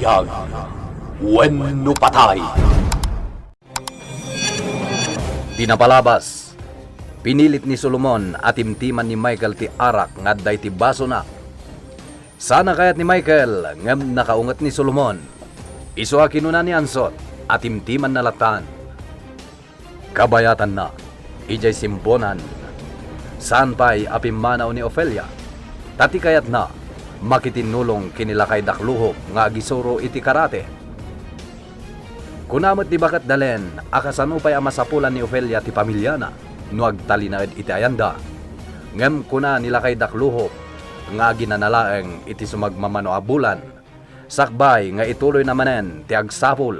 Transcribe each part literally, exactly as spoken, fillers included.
Biag wenno patay. Ti napalabas, pinilit ni Solomon a timtiman ni Michael ti arak nga adda iti basona. Sana kayat ni Michael, ngem nakaunget ni Solomon. Isu a kinuna ni Ansot a timtimanna lattan. Kabayatanna, idiay simbonan, saan pay a pimmanaw ni Ofelia, ta ti kayatna, makitinnulong ken ni lakay Dakluhop nga agisuro iti karate. Kuna met ni Baket Dalen a kasano pay a masapulan ni Ofelia ti pamiliana no agtalinaed iti ayanda. Ngem kuna ni lakay Dakluhop nga aginana laeng iti sumagmamano a bulan, sakbay nga ituloyna manen ti agsapul.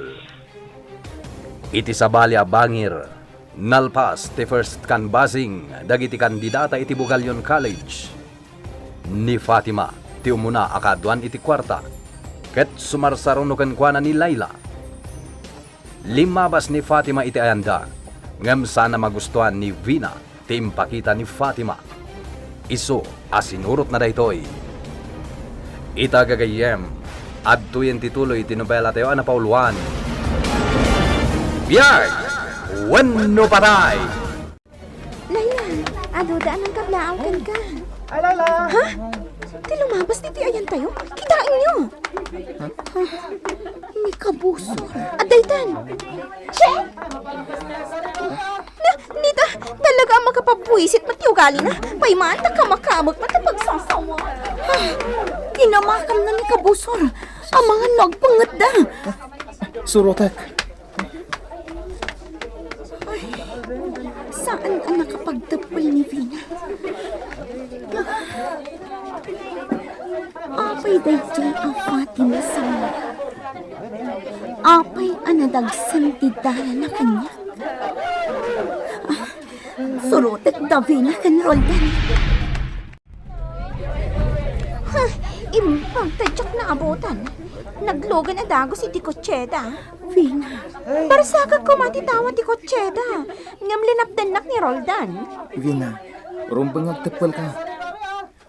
Iti sabali a bangir, nalpas ti first canvassing dagiti kandidata iti Bugallon College. Ni Fatima ti umuna a kaaduan iti kuarta, ket sumarsaruno kenkuana ni Laila. Limmabas ni Fatima iti ayanda, ngem saan a magustuan ni Vina ti impakita ni Fatima. Isu a sinurotna daytoy. Ita gagayyem, adtoyen ti tuloy ti nobela tayo a napauluan. Biag wenno patay! Laila, aduda a nangkablaaw kenka. Ay, Laila! Ha? Ti lumabas ditoy ayan tayo? Kitaenyo! Ha? Ni kabusor. Adda itan! Che! Na, nita, talaga a makapabuisit met ti ugalina. Payman ta kamakamek met ti pagsasawa. Ah, kinamakamna ni kabusor. Amangan no agpangngeta. Surotek. Ay, saan a nakapagteppel ni Vina? Apay daydiay a Fatima Sangla? Apay a nadagsen ti darana kaniak? Ah, surotek da Vina ken Roldan. Ha, imbag ta diak naabutan. Naglugan a dagus iti kotseda. Vina. Barsakak koma ti tawa ti kotseda. Ngem linapdannak ni Roldan. Vina, rumbeng nga agteppelka.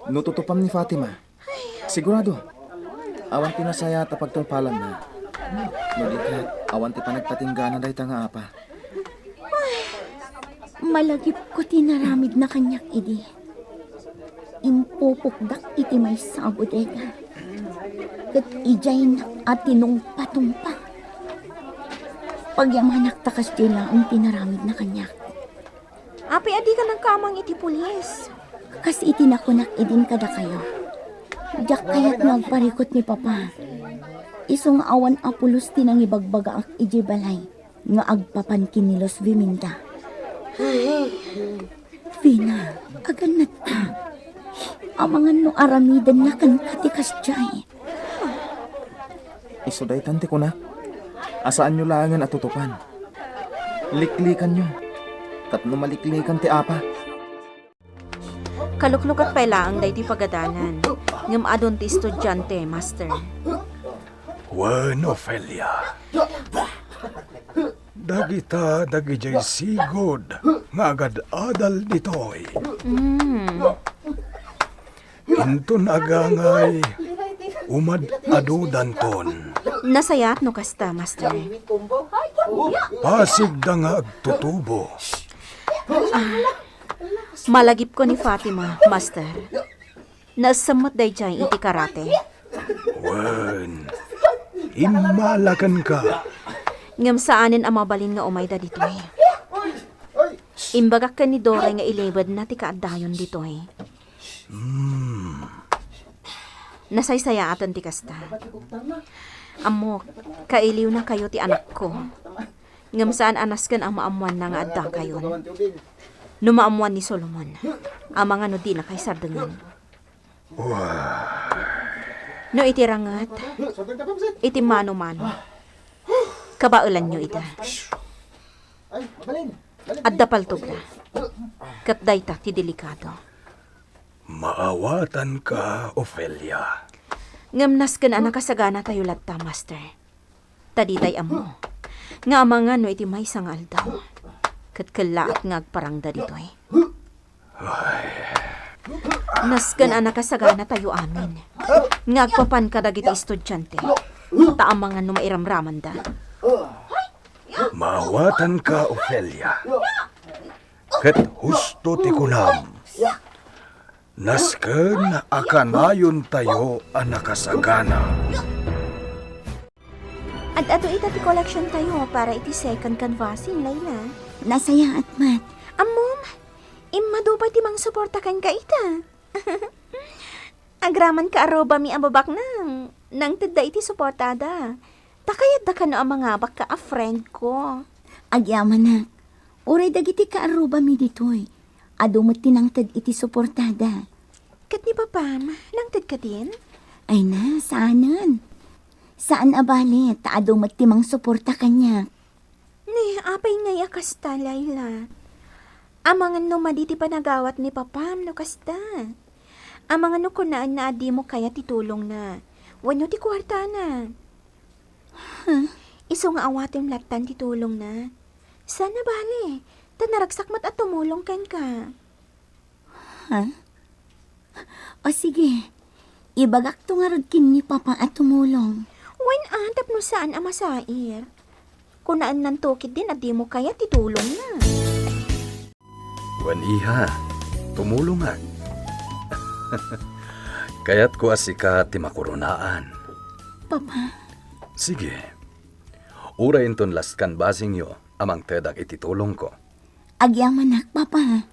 No tutupam ni Fatima, sigurado, awan ti nasayaat a pagtungpalanna. No di ket, awan ti panagpatinggana dayta nga apa. Malagipko ti naramidna kaniak idi. Impupokdak iti maysa a bodega. Ket idiaynak a tinungpatungpa. Pagyamanak ta kasdiay laeng ti naramidna kaniak. Apay a dika nagkamang iti pulis? Kas iti nakunak idin kadakayo, diak kayat nga agparikut ni Papa. Isu nga awan a pulos ti nangibagbagaak idiay balay nga agpapan ken ni Luz Viminda. Vina, agannatka. Amangan no aramidenna kenka ti kasdiay. Isu daytan ti kunak, a saanyo laengen a tutupan. Liklikanyo, tapno maliklikan ti apa. Kaluklukat pay laeng daytoy pagadalan, ngem adun ti estudiante, Master. Wen, Ofelia. Dagita dagidiay sigud nga agad-adal ditoy. Mm. Inton agangay, umad-adudanton. Nasayaat no kasta, Master. Pasigda nga agtutubo. Ah, malagipko ni Fatima, Master. Naessen met daydiay iti karate. Wen, immalakenka. Ngem saanen a mabalin nga umayda ditoy. Imbagak ken ni Doray nga ilibedna ti kaaddayon ditoy. Hmm. Nasaysayaaten ti kasta. Ammok, kailiwnakayo ti anakko. Ngem saan a nasken a maammoanna nga addakayon. No maammoan ni Solomon, amangan no dinakay sardengen. Wah. No iti ranget, iti mano-mano, kabaelanyo ida. Adda paltogna. Ket dayta ti delikado. Maawatanka, Ofelia. Ngem nasken a nakasaganatayo latta, Master. Ta ditay ammo nga amangan no iti maysa nga aldaw, ket kellaat nga agparangda ditoy. Ay. Nasken a nakasaganatayo amin nga agpapan kadagiti estudiante. Ta amangan no mairamramanda. Maawatanka, Ofelia. Ket husto ti kunam. Nasken a kanayontayo a nakasagana. Ad-adu ita ti collection tayo para iti second canvassing, Layla. Nasayaat met. Ammom, immadu pay ti mangsuporta kenka ita. Agraman kaarrubami a babaknang, nangtedda iti suportada. Ta kayatda kano a mangabakka a friend ko. Agyamanak, uray dagiti kaarrubami ditoy, adu met ti nangted iti suportada. Ket ni papam, nangted kadin? Ay na, saanen. Saan a bale, ta adu met ti mangsuporta kaniak. Ni, apay ngay a kasta, Layla? Amangan no madi ti panagawat ni papam no kasta. Amangan no kunaenna a dimo kayat ti tulongna wenno ti kuartana. Huh? Isu nga awatem lattan ti tulongna. Saan a bale, ta naragsak met a tumulong kenka. Ha? O sige, ibagakto ngarud ken ni Papa a tumulong. Wen a, tapno saan a masair. Kunaennanto ketdin a dimo kayat ti tulongna. Wen, iha, tumulongak. Kayatko a sika ti makuronaan. Papa. Sige. Uray inton last canvassingyo a mangtedak iti tulongko. Agyamanak, Papa.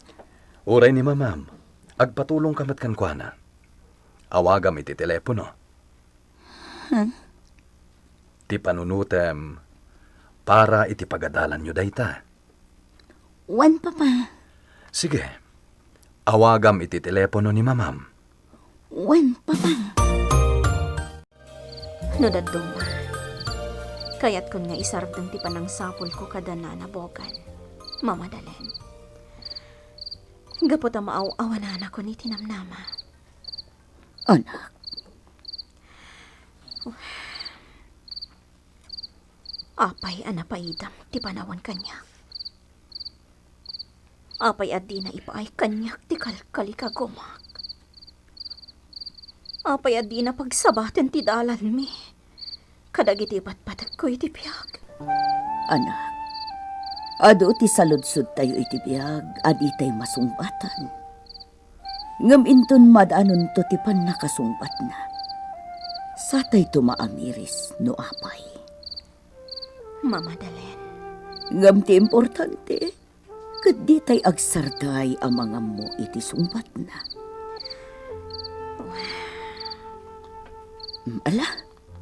Uray ni Mamam, agpatulongka met kenkuana. Awagam iti telepono. Huh? Ti panunotem para iti pagadalanyo dayta. Wen, Papa. Sige. Awagam iti telepono ni Mamam. Wen, Papa. No dadduma, kayatkon nga isardeng ti panangsapulko kada Nana Bogan, Mama Dalen. Gapu ta maaw-awananakon iti namnama. Anak. Apay a napaidam ti panawen kaniak? Apay a dina ipaay kaniak ti kalkalikagumak? Apay a dina pagsabaten ti dalanmi kadagiti patpatekko iti biag? Anak, adu ti saludsodtayo iti biag a ditay masungbaten. Ngem inton madanonto ti pannakasungbatna, satayto maamiris no apay. Mama Dalen. Ngem ti importante, ket ditay agsarday a mangammo iti sungbatna. Mm, ala,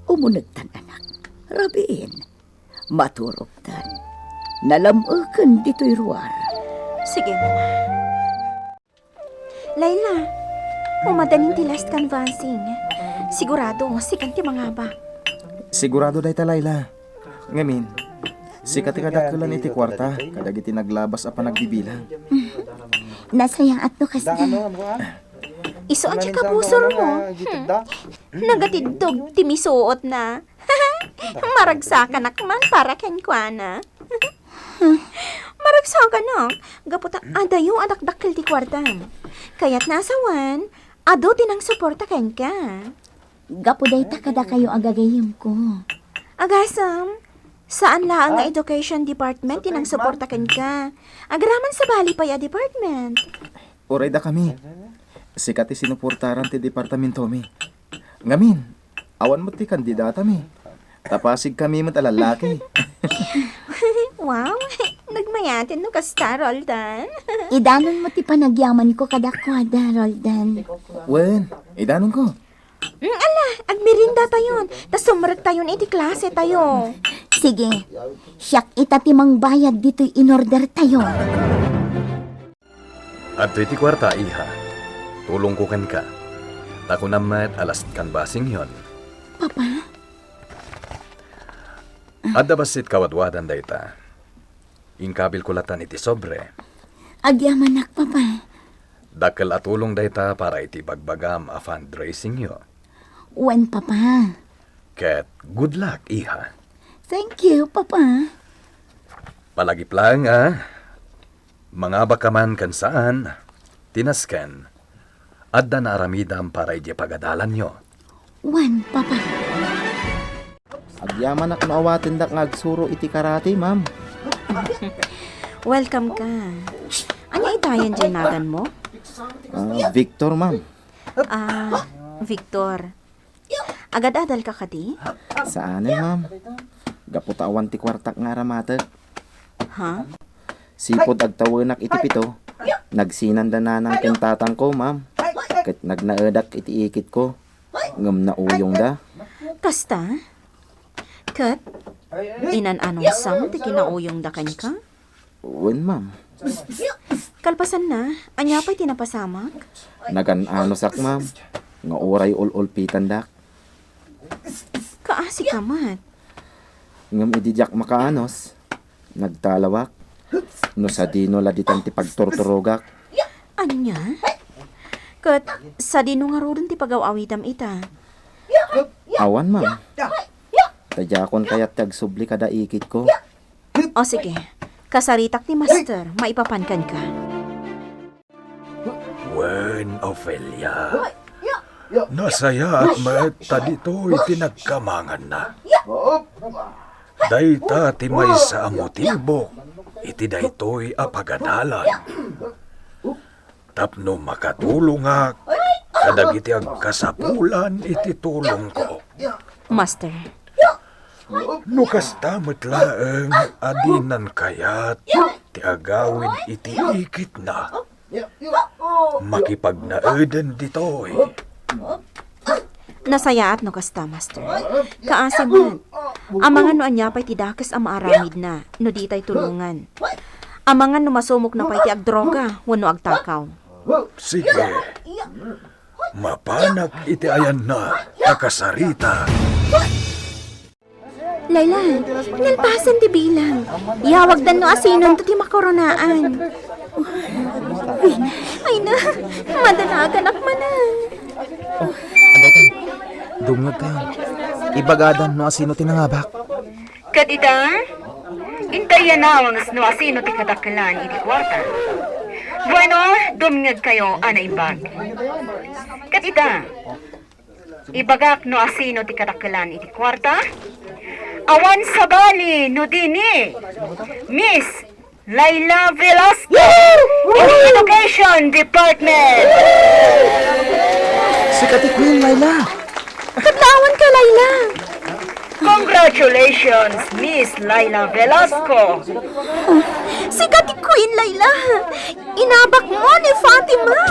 umunegtan, anak. Rabiin, maturogtan. Nalam-eken ditoy ruar. Sige, Mama. Layla, umadanin ti last canvassing. Sigurado, sikan ti mangabak. Sigurado dayta, Layla. Ngamin, sika ti kadakkelan iti kuarta kadagiti naglabas a panagbibilang. Nasayaat no kasta. Isu a diak a pusormo. Hmm. Nagatiddog ti misuotna. Maragsakanak man para kenkuana. Maragsakanak, gapu ta adayo a dakdakkel ti kuartam. Kayatna a sawen, adu ti nangsuporta kenka. Gapu dayta kadakayo a gagayyemko. Agasem, saan laeng nga education department ti nangsuporta kenka. Agraman sabali pay a department. Uray dakami. Sika ti sinuportaran ti departamentomi. Ngamin, awan met ti kandidatami. Ta pasigkami met a lallaki. Wow! Nagmayaten no kasta, Roldan. Idanon mo ti panagyamanko kadakuada, Roldan. Wen, idanonko. Mm, ala, agmeriendatayon, ta sumrektayon iti klasetayo. Sige, siak ita ti mangbayad ditoy inordertayo. Adtoy ti kuarta, iha. Tulongko kenka. Ta kunam met a last canvassingyon. Papa? Adda bassit kawadwadan dayta. Inkabilko latan iti sobre. Agyamanak, Papa. Dakkel a tulong dayta para iti bagbagam a fundraisingyo. Wen, Papa. Ket good luck, iha. Thank you, Papa. Palagip laeng a mangabak ka man ken saan, ti nasken, adda naaramidam para idiay pagadalanyo. Wen, Papa. Agyamanak no awatendak nga agsuro iti karate, ma'am. Welcome ka. Ania itayen diay naganmo? Ah, Victor, ma'am. Ah, Victor. Agad-adal ka kadi? Saanen, ma'am. Gapu ta awan ti kuartak nga aramatek. Ha? Sipud agtawenak iti pito, nagsinanda nanang ken tatangko, ma'am. Ket nagnaedak iti ikitko, ngem nauyongda. Kasta? Ket inan-anusam ti kinauyongda kenka? Wen, ma'am. Kalpasanna, ania pay ti napasamak? Nagan-anusak, ma'am, nga uray ul-ulpitandak. Kaasi ka met. Ngem idi diak makaanus, nagtalawak no sadino la ditan ti pagturturogak. Ania? Ket sadino ngaruden ti pagaw-awidam ita? Awan, ma'am. Ta diakon kayat ti agsubli kada ikitko. O sige, kasaritak ni Master, maipapan kenka. Wen, Ofelia. Nasayaat met ta ditoy ti nagkamanganna. Dayta ti maysa a motibo iti daytoy a pagadalan. Tapno makatulongak kadagiti agkasapulan iti tulongko. Master. No kasta met laeng a dinan kayat ti agawid iti ikitna, makipagnaeden ditoy. Nasayaat no kasta, Master. Kaasi met, amangan no ania pay ti dakes a maaramidna no ditay tulongan. Amangan no masumokna pay ti agdroga wenno agtakaw. Sige. Mapanak iti ayanna a kasarita. Layla, nalpasen ti bilang. Yawagdan no asinonto ti makoronaan. Ay na, ay na, madanaganak manen. Andaytan, dumngegkayo. Ibagadan no asino ti nangabak. Ket ita, intay a naanus no asino ti kadakkelan iti kuarta. Bueno, dumngegkayo a naimbag. Ket ita, ibagak no asino ti kadakkelan iti kuarta. Awan sabali no dini, Miss Laila Velasco, iti Education Department. Sika ti Queen, Laila. Kadlawanka, Laila. Congratulations, Miss Laila Velasco. Sika ti Queen, Laila. Inabakmo ni Fatima.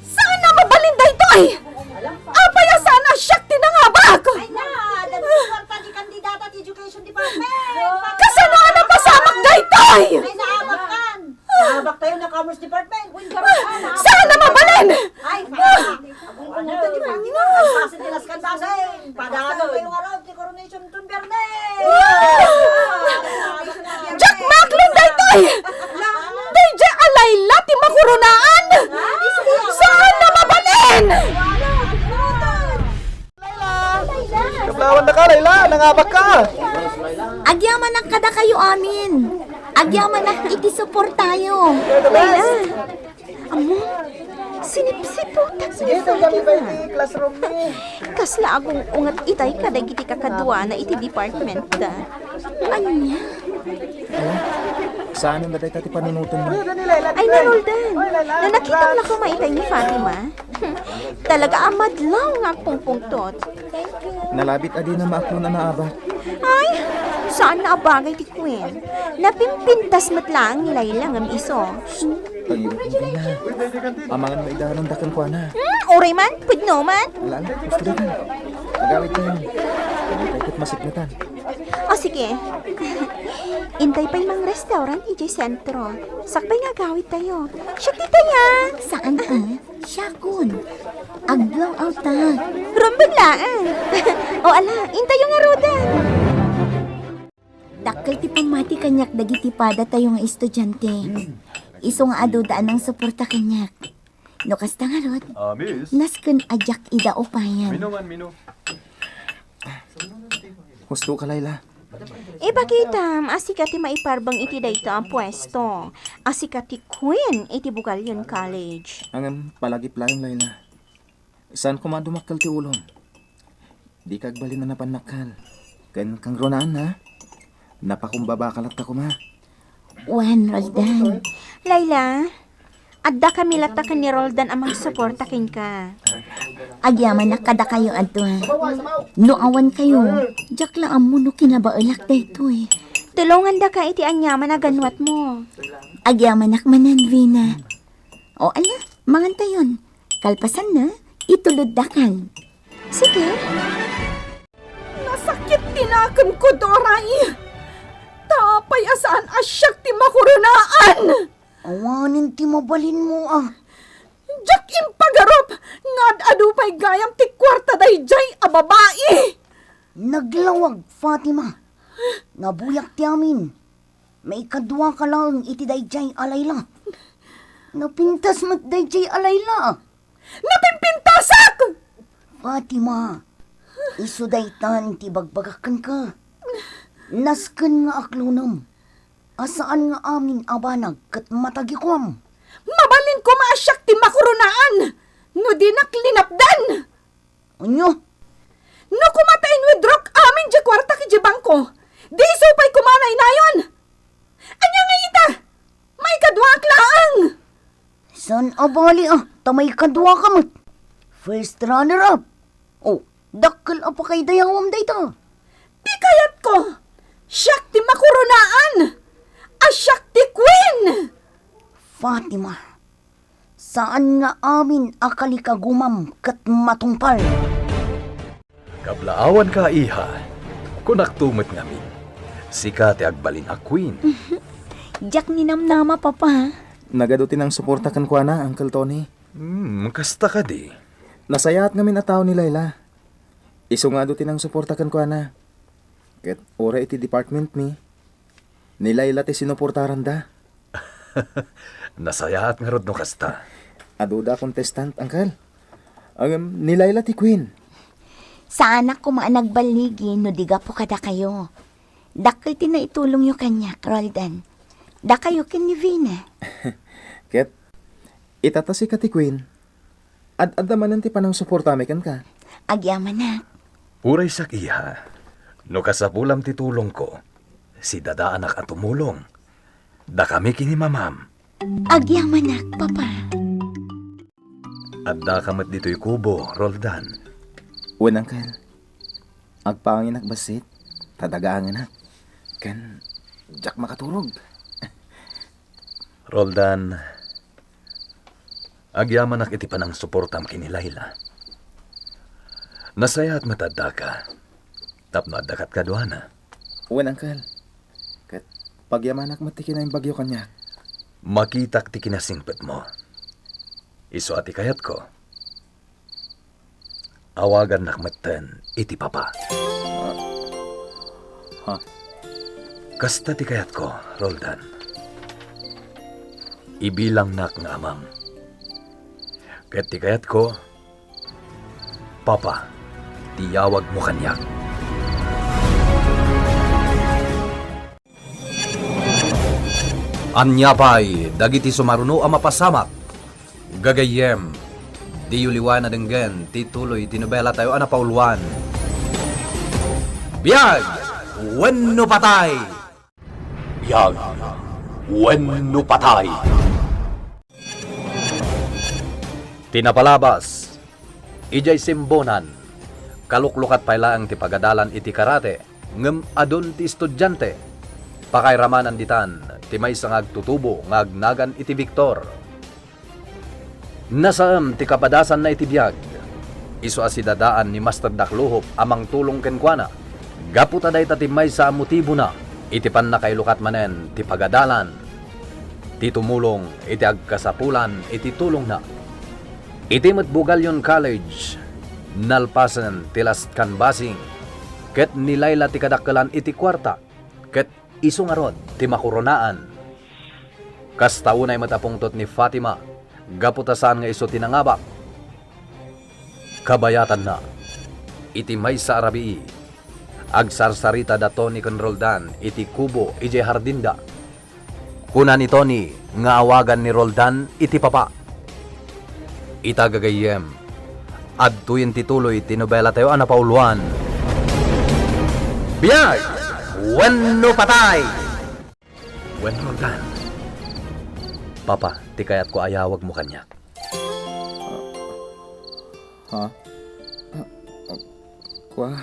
Saan a mabalin daytoy? Apay a saan a siak ti nangabak? Ay na, dagiti kuarta ti kandidata ti Education Department. Kasano a napasamak daytoy? Ay, naabak kan. Naabak tayo na Commerce Department. Saan a mabalin? Ay, pa. Ang unta di ba? Ang ina. Ang pasin di las kan basay. Padaan tayo nga raw ti Coronation Tun Verde. Diak maaklon daytoy! Daydiay a Laila ti makoronaan! Saan a mabalin! Kadlawanka, Laila! Nangabak ka! Agyamanak kadakayo amin! Agyamanak iti suportayo! Laila! Ammo, sinipsiputak ni Fatima. Kasla agung-unget itay kadagiti kakaduana iti department da. Ania? Saan a dayta ti panunotenmo? Ay, na, Roldan. No nakitam la koma itay ni Fatima. Talaga a madlaw nga agpungpungtot. Nalabit a dina maaklon a naabak. Ay, saan a bagay ti Queen. Napimpintas met laeng ni Laila ngem isu. Pagirok mo, Laila. Amangan maidanon da kenkuana. Hmm, uray man, pudno man. Ala, ala, gusto da kan. Agawid tayo. Agawid tayo ket masiknetan. O, sige. Intay pay mang restaurant idiay sentro. Sakbay nga agawid tayo. Siak ti taya. Saan a? Siakon. Ag-blow out ta. Rumbeng laeng. O ala, intayo ngaruden. Dakkel ti pammati kaniak dagiti padatayo nga estudiante. Isu nga adu da a nangsuporta kaniak. No kasta ngarud, Ah, miss. Nasken a diak ida upayan. Mino man, mino. Husto ka, Laila. Ipakitam a sika ti maiparbeng iti dayta a puesto, a sika ti queen iti Bugallon College. Ngem palagip laeng, Laila. Saan koma a dumakkel ti ulom. Dika agbalin a napan nakal. Ken kangrunaan, ha? Napakumbaba ka latta koma. Wen, Roldan. Laila, adda kami latta ken ni Roldan a mangsuporta kenka. Agyamanak kadakayo adto. No awan kayo, diak la ammo no kinabaelak daytoy. Tulongandaka iti aniaman a ganwatmo. Agyamanak manen, Vina. O ala, mangantayon. Kalpasanna, ituloddakan. Sige. Nasakit ti nakemko, Doray. Ta apay a saan a siak ti makurunaan? Awanen ti mabalinmo a. Diak impagarup nga ad-adu pay gayam ti kuarta daydiay a babai. Naglawag, Fatima. Nabuyak ti amin. Maikadua ka laeng iti daydiay a Laila. Napintas met daydiay a Laila. Napimpintasak! Fatima, isu daytan ti ibagbagak kenka. Nasken nga aklonem a saan nga amin a banag ket matagikuam. Mabalin koma a siak ti makurunaan no dinak linapdan. Ania? No koma ta inwithdrawk amin diay kuartak idiay bangko, di isu pay koma nainayon. Ania ngay ita? Maikaduaak laeng. Saan a bali a, ta maikaduaka met. First runner-up. O, dakkel a pakaidayawam dayta. Ti kayatko, siak ti makurunaan, a siak ti queen. Fatima, saan nga amin a kalikagumam ket matungpal. Kablaawanka, iha. Kunakto met ngamin, sika ti agbalin a queen. Diak ninamnama, Papa. Nagadu ti nangsuporta kenkuana, Uncle Tony. Hmm, kasta kadi? Nasayaat ngamin a tao ni Laila. Isu nga adu ti nangsuporta kenkuana. Ket uray iti department mi, ni Laila ti sinuportaranda. Nasayaat ngarud no kasta. Aduda a contestant, Uncle. Ngem ni Laila ti queen. Saanak koma a nagballigi no di gapu kadakayo. Dakkel ti naitulongyo kaniak, Roldan. Dakayo ken ni Vina. Ket ita ta sika ti queen, ad-adda manen ti panangsuportami kenka. Agyamanak. Uray siak, iha. No kasapulam ti tulongko, sidadaanak a tumulong. Dakami ken ni Mamam. Agyamanak, Papa. Addaka met ditoy kubo, Roldan. Wen, Uncle. Agpaanginak bassit, ta dagaangenak. Ken diak makaturog. Roldan, agyamanak iti panangsuportam ken ni Laila. Nasayaat met addaka, tapno adda kadkaduana. Wen, Uncle. Ket pagyamanak met ti kinaimbagyo kaniak. Makitak ti kinasingpetmo. Isu a ti kayatko. Awagannak metten iti Papa. Ha? Kasta ti kayatko, Roldan. Ibilangnak nga amam. Ket ti kayatko, Papa, ti iyawagmo kaniak. Ania pay dagiti sumaruno a mapasamak? Gagayyem, diyo liwaen a denggen ti tuloy ti nobelatayo a napauluan, Biag wenno Patay! Biag wenno Patay! Ti napalabas, idiay Simbonan, kaluklukat pay laeng ti pagadalan iti karate, ngem adun ti estudiante. Pakairamanan ditan ti maysa nga agtutubo nga agnagan iti Victor. Nasaem ti kapadasanna iti biag. Isu a sidadaan ni Master Dakluhop a mangtulong kenkuana. Gapu ta dayta ti maysa a motibona iti pannakailukat manen ti pagadalan ti tumulong iti agkasapulan iti tulongna. Iti met Bugallon College, nalpasen ti last canvassing, ket ni Laila ti kadakkelan iti kuarta, ket isu ngarud ti makuronaan. Kasta unay met a pungtot ni Fatima, gapu ta saan nga isu ti nangabak. Kabayatanna, iti maysa a rabii, agsarsarita da Tony ken Roldan iti kubo idiay hardinda. Kuna ni Tony nga awagan ni Roldan iti Papa. Ita gagayyem, Adtoyen ti tuloy ti nobelatayo a napauluan, Biag wenno Patay! Wen Roldan. Papa, ti kayatko a ayawagmo kaniak. Ha? Ah, ah, kua?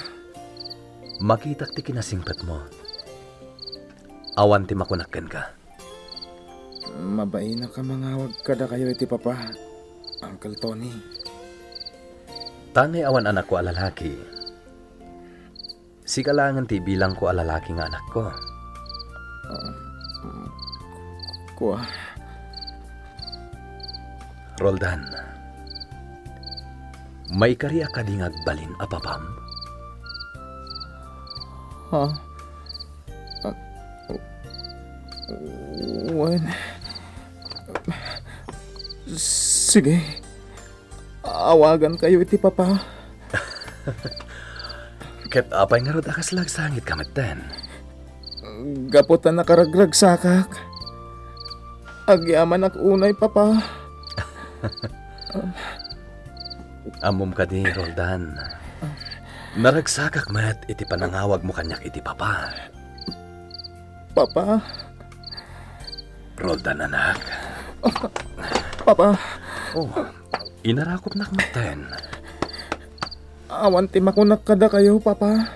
Makitak ti kinasingpetmo. Awan ti makunak kenka. Mabainak a mangawag kadakayo iti Papa, Uncle Tony. Tangay awan anakko a lalaki. Sika laengen ti ibilangko a lalaki nga anakko. Ah, mm, kua. Roldan, maikariak kadi nga agbalin a papam? Ha? Ah, wen, sige. Awagankayo iti Papa. Ket apay ngarud a kasla agsangitka metten? Gapu ta nakaragragsakak, agyamanak unay, Papa. Ammom kadi, Roldan. Naragsakak met iti panangawagmo kaniak iti Papa. Papa. Roldan, anak. Papa. Oh, inarakopnak metten. Awan ti makunak kadakayo, Papa.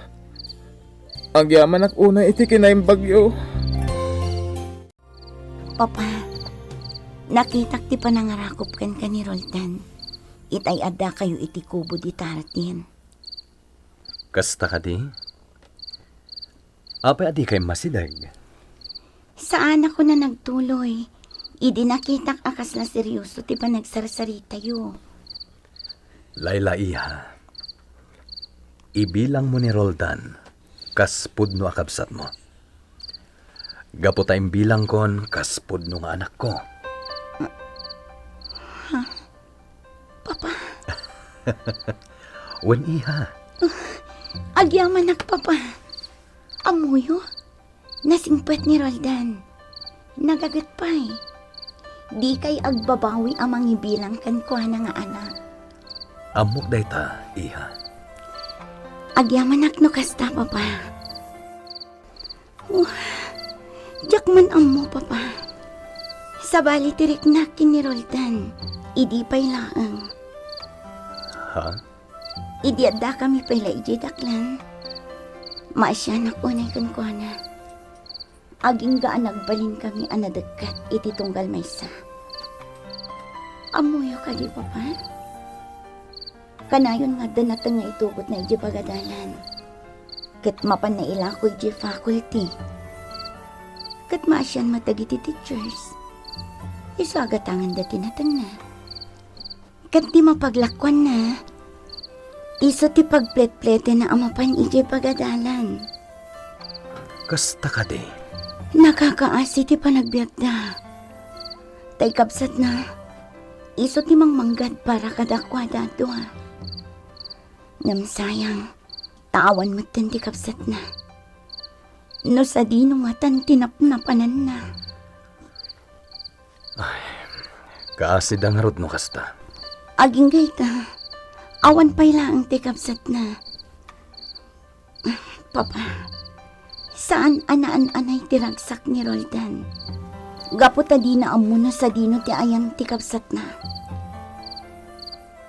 Agyamanak unay iti kinaimbagyo. Papa, nakitak ti panangarakop kenka ni Roldan. Itay addakayo iti kubo di Tartin. Kasta kadi? Apay a dikay masideg? Saanakon a nagtuloy, idi nakitak a kasla serioso ti panagsarsaritayo. Layla, iha. Ibilangmo ni Roldan kas pudno a kabsatmo. Gapu ta imbilangkon kas pudno nga anakko. Ha? Papa? Wen, iha. Agyamanak, Papa. Ammoyo? Nasingpet ni Roldan. Nagaget pay. Dikay agbabawi a mangibilang kenkuana nga anak. Ammok dayta, iha. Agyamanak no kasta, Papa. Oh, diak man ammo, Papa. Sabali ti riknak ken ni Roldan, idi pay laeng. Ha? Idi addakami pay la idiay daklan, maasianak unay kenkuana. Agingga a nagbalinkami a nadekket iti tunggal maysa. Ammoyo kadi, Papa? Kanayon nga adda nateng nga itugotna idiay pagadalan. Ket mapanna ilako idiay faculty. Ket maasian met dagiti teachers. Isu a gatanganda ti natengna. Ket ti mapaglakuanna, isu ti pagpletpletenna a mapan idiay pagadalan. Kasta kadi? Nakakaasi ti panagbiagda. Ta ikabsatna, isu ti mangmanggad para kadakuada a dua. Ngem sayang, ta awan metten ti kabsatna. No sadino ngatan ti napnapananna? Ay, kaasida ngarud no kasta. Agingga ita, awan pay laeng ti kabsatna. Papa, saan a naan-anay ti ragsak ni Roldan. Gapu ta dina ammo no sadino ti ayan ti kabsatna.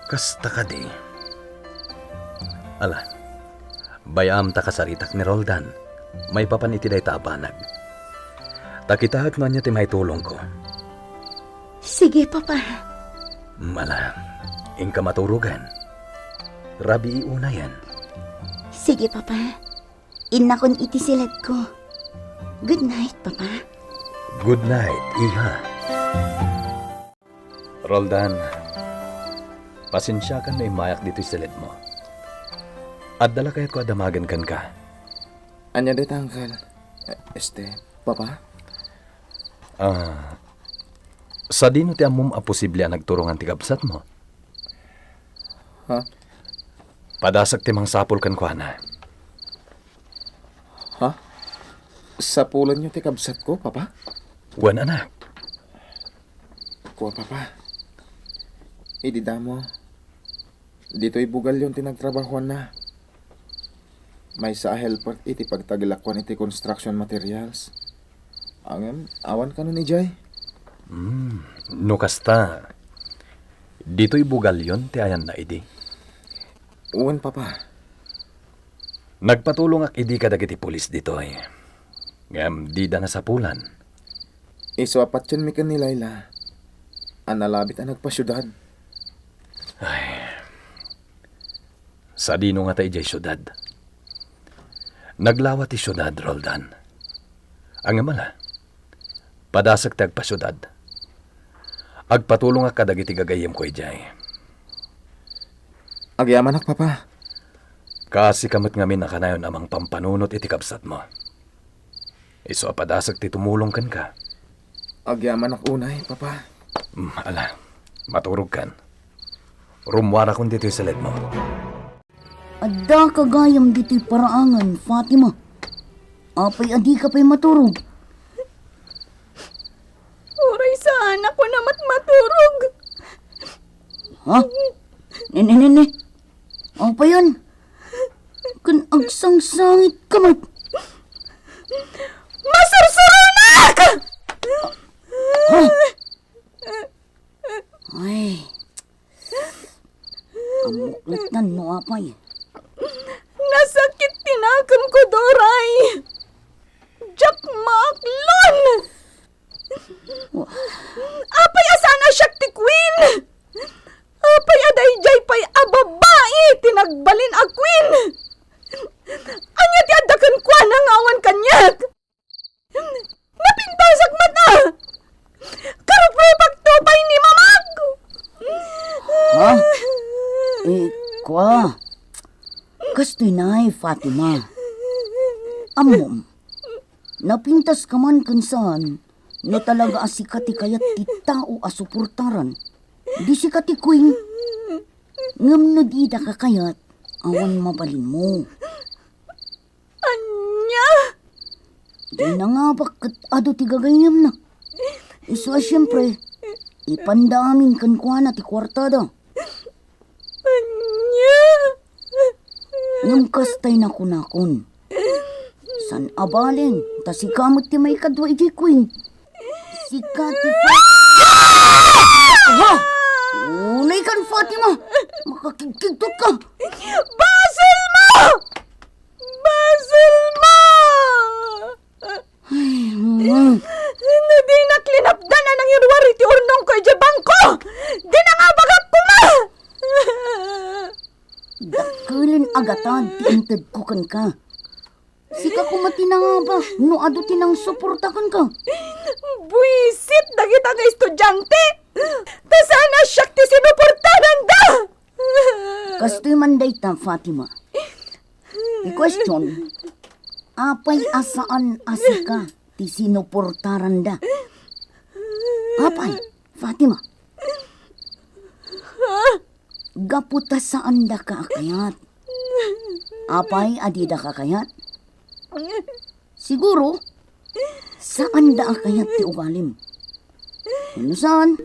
Kasta kadi? Ala, bay-am ta kasaritak ni Roldan maipapan iti dayta a banag. Ta kitaek no ania ti maitulongko. Sige, Papa. Mm, ala, inka maturogen. Rabii unayen. Sige, Papa. Innakon iti siledko. Good night, Papa. Good night, iha. Roldan, pasensiakan no immayak ditoy siledmo. Adda la kayatko a damagen kenka. Ania dayta, Uncle? Eh, este, Papa? Ah, sadino ti ammom a posible a nagturongan ti kabsatmo? Ha? Padasek ti mangsapul kenkuana. Ha? Sapulenyo ti kabsatko, Papa? Wen, anak. Kua, Papa. Idi damo, Ditoy Bugallon ti nagtrabahoanna. Maysa a helper iti pagtagilakuan iti construction materials. Ngem, awan kano ni Jay? Hmm, no kasta, ditoy Bugallon ti ayanna idi? Wen, Papa. Nagpatulongak idi kadagiti pulis ditoy. Ngem dida nasapulan. Isu a patienmi ken ni Laila a nalabit a nagpasiudad. Ay. Sadino ngata idiay siudad? Naglawa ti siudad, Roldan. Ngem ala, padasek ti agpasiudad. Agpatulongak kadagiti gagayyemko idiay. Agyamanak, Papa. Kaasika met ngamin a kanayon a mangpampanunot iti kabsatmo. Isu a padasek ti tumulong kenka. Agyamanak unay, Papa. Mm, ala, maturogkan. Rummuarakon ditoy saledmo. Addaka gayam ditoy paraangan, Fatima. Apay a dika pay maturog? Uray saan a kunam met maturog. Ha? Ne, ne, ne, ne. Apayan? Ken agsangsangitka met. Masursuronak! Ha? Ay. Ammok latta no apay. Nasakit ti nakemko, Doray. Diak maaklon. Apay a saan a siak ti queen? Apay a daydiay pay a babai ti nagbalin a queen? Ania ti adda kenkuana nga awan kaniak? Napintasak met a! Karuprupakto pay ni mamak! Ha? Eh, kua. Kastoy nay, Fatima. Ammom, napintaska man ken saan, no talaga a sika ti kayat ti tao a suportaran, di sika ti queen. Ngem no didaka kayat, awan mabalinmo. Ania? Di nangabak ket adu ti gagayyemna. Isu a siempre, ipanda amin kenkuana ti kuartada. Ania? Ngem kastay nakunakon. Saan a balin, ta sika met ti maikadua idiay queen. Sika ti Fa-, ha? Unay kan Fatima! Makakigkigtot ka! Basilmo! Basilmo! Ay, mm. No dinak linapdan a nangiruar iti urnongko idiay bangko, di nangabagak koma! Dakkelen a gatad ti intedko kenka. Sika koma ti nangabak no adu ti nangsuporta kenka. Buisit dagita nga estudiante! Ta saan a siak ti sinuportaranda! Kastoy man dayta, Fatima. Ti question, apay a saan a sika ti sinuportaranda? Apay, Fatima? Gapu ta saandaka a kayat. Apay a didaka kayat? Siguro, saanda a kayat ti ugalim. Wenno saan,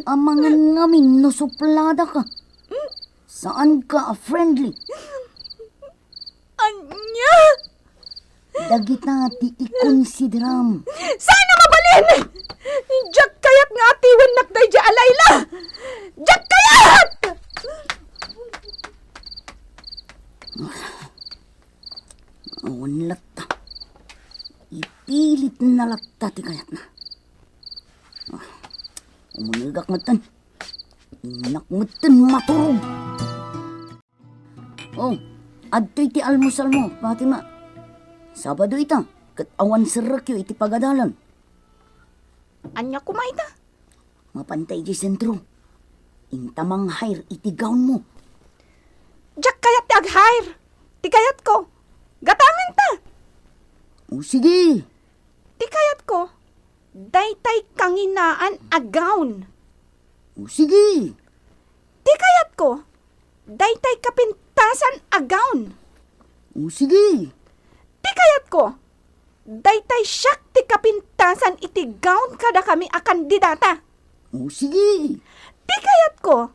amangan ngamin no supladaka. Saanka a friendly. Ania? Dagita ti ikonsideram. Saan a mabalin! Diak kayat nga atiwennak daydiay a Laila! Diak kayat! Awan latta. Ipilitna latta ti kayatna. Ah, umunegak metten. Innak metten maturog. Oh, adtoy ti almusalmo, Fatima. Sabado ita, ket awan serrekyo iti pagadalan. Ania koma ita? Mapanta idiay sentro. Inta mang-hire iti gownmo. Diak kayat ti ag-hire. Ti kayatko, gatanganta. O, sige. Ti kayatko, daytay kanginaan a gown. O, sige. Ti kayatko, daytay kapintasan a gown. O, sige. Ti kayatko, daytay siak ti kapintasan iti gown kadakami a kandidata. O, sige. Ti kayatko,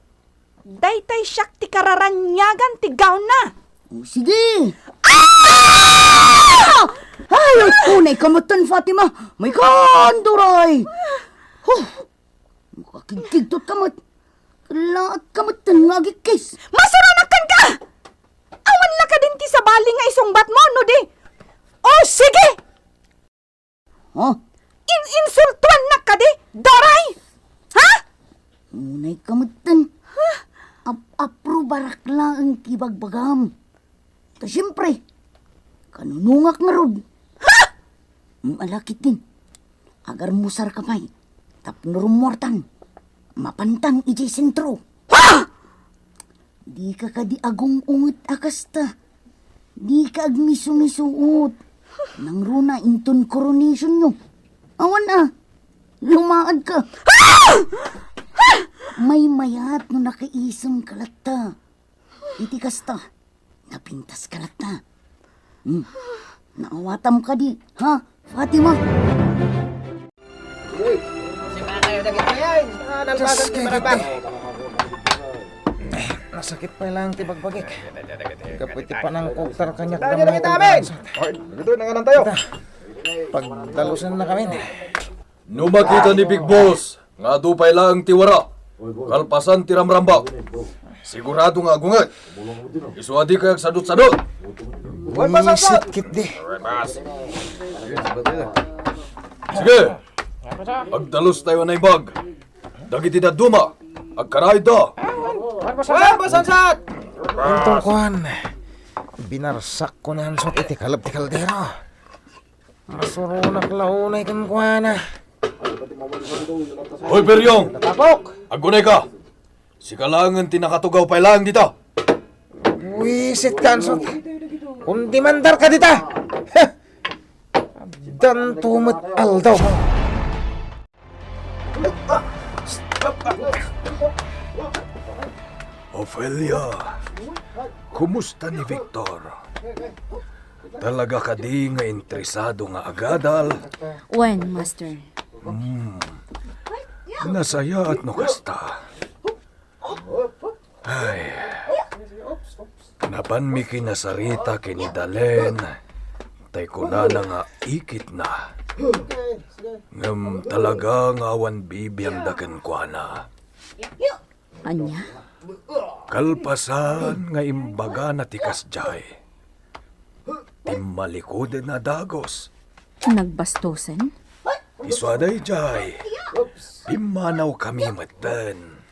Daytay siak ti kararaniagan ti gaonna. O, sige. Ah! Ay, ay, unay ka metten, Fatima. May kanduray. Huh. Makakigkigtot ka met. Kalaat ka metten nga agikkis. Masuronak kenka! Awan la kadin ti sabali nga isungbatmo, no di? O, sige! Ha? In-insultuannak kadi, Doray? Ha? Unay ka metten. Ap-, aprubarak laeng ti bagbagam. Ta siempre, kanunongak ngarud. Ha? Ala ketdin. Agarmusarka pay. Tapno rummuartan. Mapantan idiay sentro. Ha? Dika kadi agung-unget a kasta. Dika agmisu-misuot. Nangruna inton coronation nyo. Awan a. Lumaad ka. Maymayat no nakaisem ka latta. Iti kasta, napintas ka latta. Hmm. Naawatam kadi, ha, Fatima? Simana kayo dagiti ayan. Ah, nalpasan ti barabas. Nasakit pay lang ti bagbagik. Kapoy ti panangkugtar kaniak da mga amin. Ay, dagitoy, nanganan tayo. Pagdalusen na kami. No makita ni Big Boss nga adu pay laeng ti wara, kalpasan ti ramramba, sigurado nga agunget. Isu a dikay agsadut-sadut. Buwisit ketdi. Sige, agdalus tayo a naimbag. Dagiti dadduma, agkaraydda. Wen, masansat! Inton kuan, binarsak ko ni Hansot iti kalep ti kaldero. Masuronak la unay kenkuana. Hoy, Peryong! Tapok! Agunay ka! Sika laengen ti nakatugaw pay laeng dita. Buwisit ka, Hansot. Kundimandar ka dita. Heh! Addanto met aldaw. Ofelia, kumusta ni Victor? Talaga kadi nga interesado nga agadal? Wen, Master. Hmm. Nasayaat no kasta. Ay. Napanmi kinasarita ken ni Dalen, tay kunana nga ikitna. Ngem talaga nga awan bibiangda kenkuana. Ania? Kalpasan nga imbagana ti kasdiay, timmalikudenna a dagus. Nagbastosen? Isu a daydiay, pimmanawkami metten.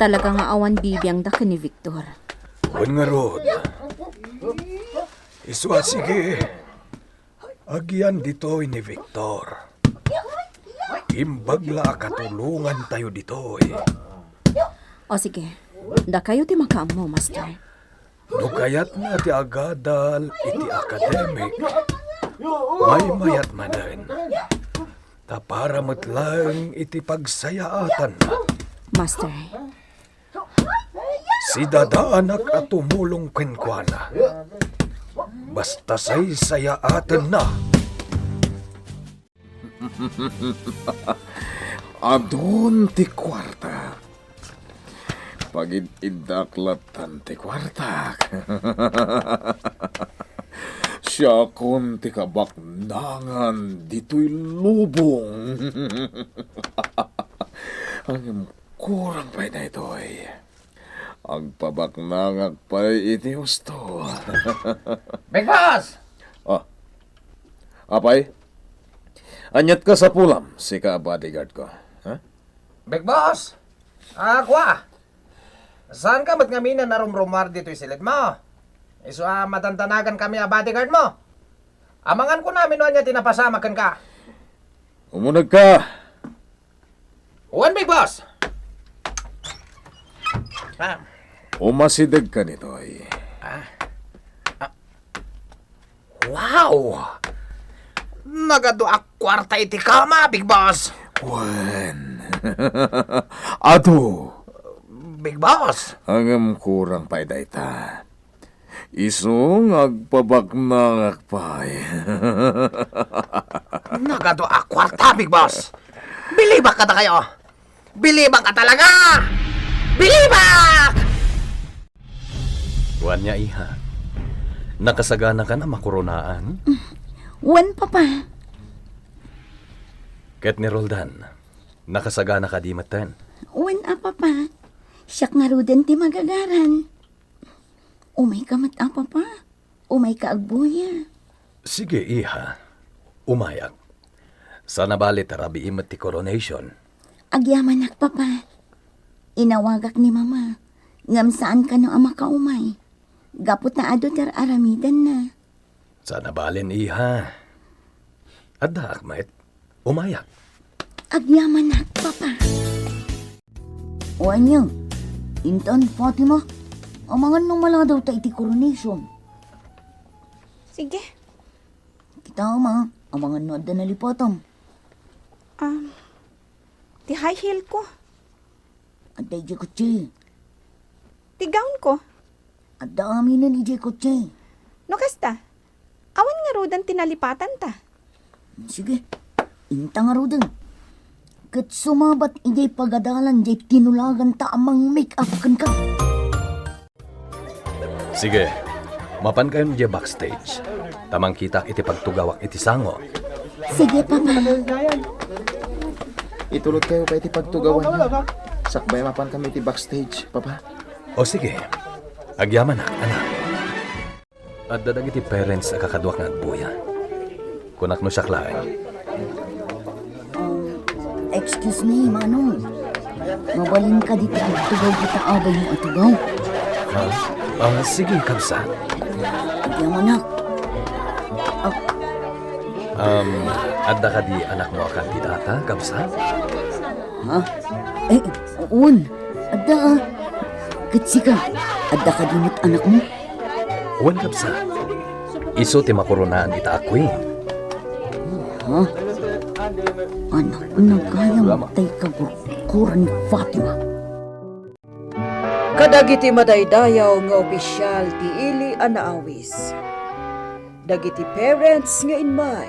Talaga nga awan bibiangda ken ni Victor. Wen ngarud. Isu a sige. Agyan ditoy ni Victor. Imbag la a katulongantayo ditoy. O sige, dakayo ti makaammo, Master. No kayatna ti agadal iti academic, maymayat manen. Ta para met laeng iti pagsayaatanna. Master. Sidadaanak a tumulong kenkuana. Basta saysayaatenna. Adun ti kuarta. Pagid-iddak lattan ti kuartak. Siakon ti kabaknangan ditoy lubong. Ngem kurang pay daytoy. Agpabaknangak pay iti husto. Big Boss! Ah. Apay? Ania't kasapulam, sika a bodyguard ko? Ha? Big Boss! Ah, kua! Saanka met ngamin a narumrumuar ditoy siled mo? Isu a madandanagan kami a bodyguard mo. Amangan ko namin no ania ti napasamak kenka. Umuneg ka! Wen, Big Boss! Ah. Umasideg ka nitoy. Ah. Ah. Wow! Nagadu a kuarta iti kama, Big Boss! Wen. Adu. Big Boss! Ngem kurang pay dayta. Isu nga agpabaknangak pay. Nagadu a kuarta, Big Boss! Bilibak kadakayo! Bilibak ka talaga! Pilibak! Wen, iha. Nakasaganakan a makoronaan? Wen, Papa. Ket ni Roldan, nakasagana kadi metten? Wen a, Papa. Siak ngaruden ti magagaran. Umayka met a, Papa. Umayka agbuya. Sige, iha. Umayak. Saan a bale ta rabii met ti coronation. Agyamanak, Papa. Inawagak ni Mama, ngem saan kano a makaumay. Gapu ta adu ti ar-aramidenna. Saan a balen, iha. Addaak met. Umayak. Agyamanak, Papa. O ania, intan, Fatima, amangan no maladaw ta iti coronation. Sige. Kita, Ma, amangan no adda nalipatam. Um, ti high heel ko. Adda idiay kotse. Ti gown ko. Adda aminen idiay kotse. No kasta, awan ngaruden ti nalipatanta. Sige, inta ngaruden. Ket sumabat idiay pagadalan diay tinulaganta a mang-make up kenka. Sige, mapankayon idiay backstage. Ta mangkitak iti pagtugawak iti sango. Sige, Papa. Itulodkayo pay iti pagtugawanyo. Sakbay, mapankami iti backstage, Papa. O sige. Agyamanak, anak. Adda dagiti parents a kakaduak nga agbuya. Kunak no siak laeng. Um, excuse me, Manong. Mabalin kadi ti agtugaw dita abay mo a tugaw? Ha? Ah, sige, kabsat. Agyamanak. Ah, Um, adda kadi anakmo a kandidata, kabsat? Ha? Eh, uon. Adda, ah. Ket sika, adda kadi met anakmo? Wen, kabsat. Isu ti makoronaan ita a queen. Ha? Anak, nagayam tay kagurkuran ni Fatima. Kadagiti madaydayaw nga opisial ti ili a naawis, dagiti parents nga immay,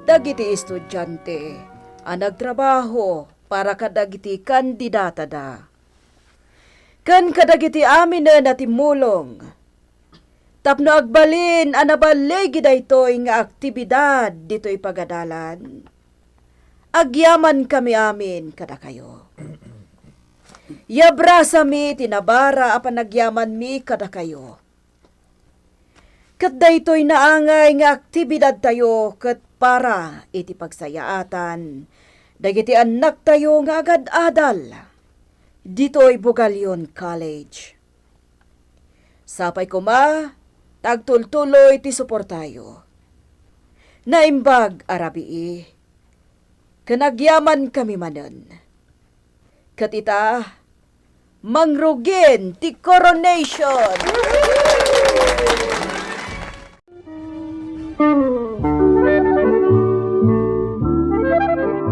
dagiti estudiante a nagtrabaho para kadagiti kandidatada, ken kadagiti aminen a timmulong tapno agbalin a nabaligi daytoy nga aktibidad ditoy pagadalan. Agyamankami amin kadakayo. Yabrasami ti nabara a panagyamanmi kadakayo. Ket daytoy naangay nga aktibidadtayo ket para iti pagsayaatan dagiti annaktayo nga agad-adal ditoy Bugallon College. Sapay koma ta agtultuloy ti suportayo. Naimbag a rabii, ken agyamankami manen. Ket ita, mangrugin ti coronation!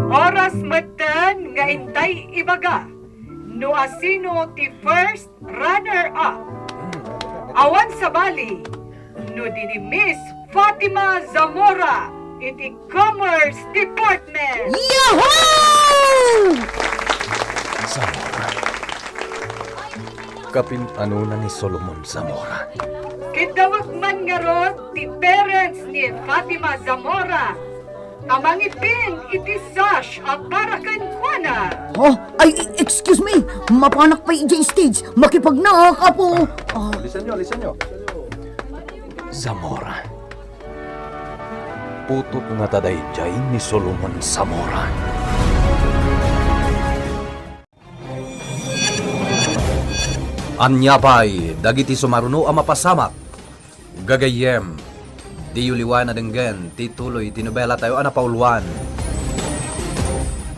Oras metten nga intay ibaga no asino ti first runner-up. Awan sabali, no di ni Miss Fatima Zamora iti Commerce Department. Yahoo! Zamora. Kapin-anona ni Solomon Zamora. Ket dawag man ngarud ti parents ni Fatima Zamora a mangipin iti sash a para kenkuana. Oh, ay, excuse me! Mapanak pay idiay stage! Makipagnaak, Apo! Ah. Lisan nyo, lisan nyo. Zamora. Putot nga ta daydiay ni Solomon Zamora. Ania pay dagiti sumaruno a mapasamak? Gagayyem, diyo liwan a denggen ti tuloy ti nobelatayo a napauluan,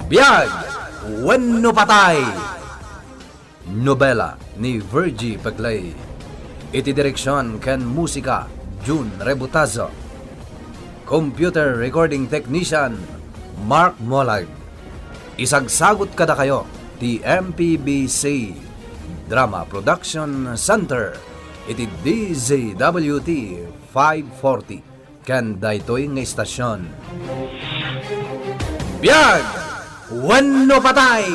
Biag wenno Patay! Nobela ni Virgie Peclay. Iti direksion ken musika, Jun Rebutazo. Computer recording technician, Mark Molag. Isagsagut kadakayo ti M P B C Drama Production Center iti D Z W T five forty ken daytoy nga istasion. Biag wenno patay!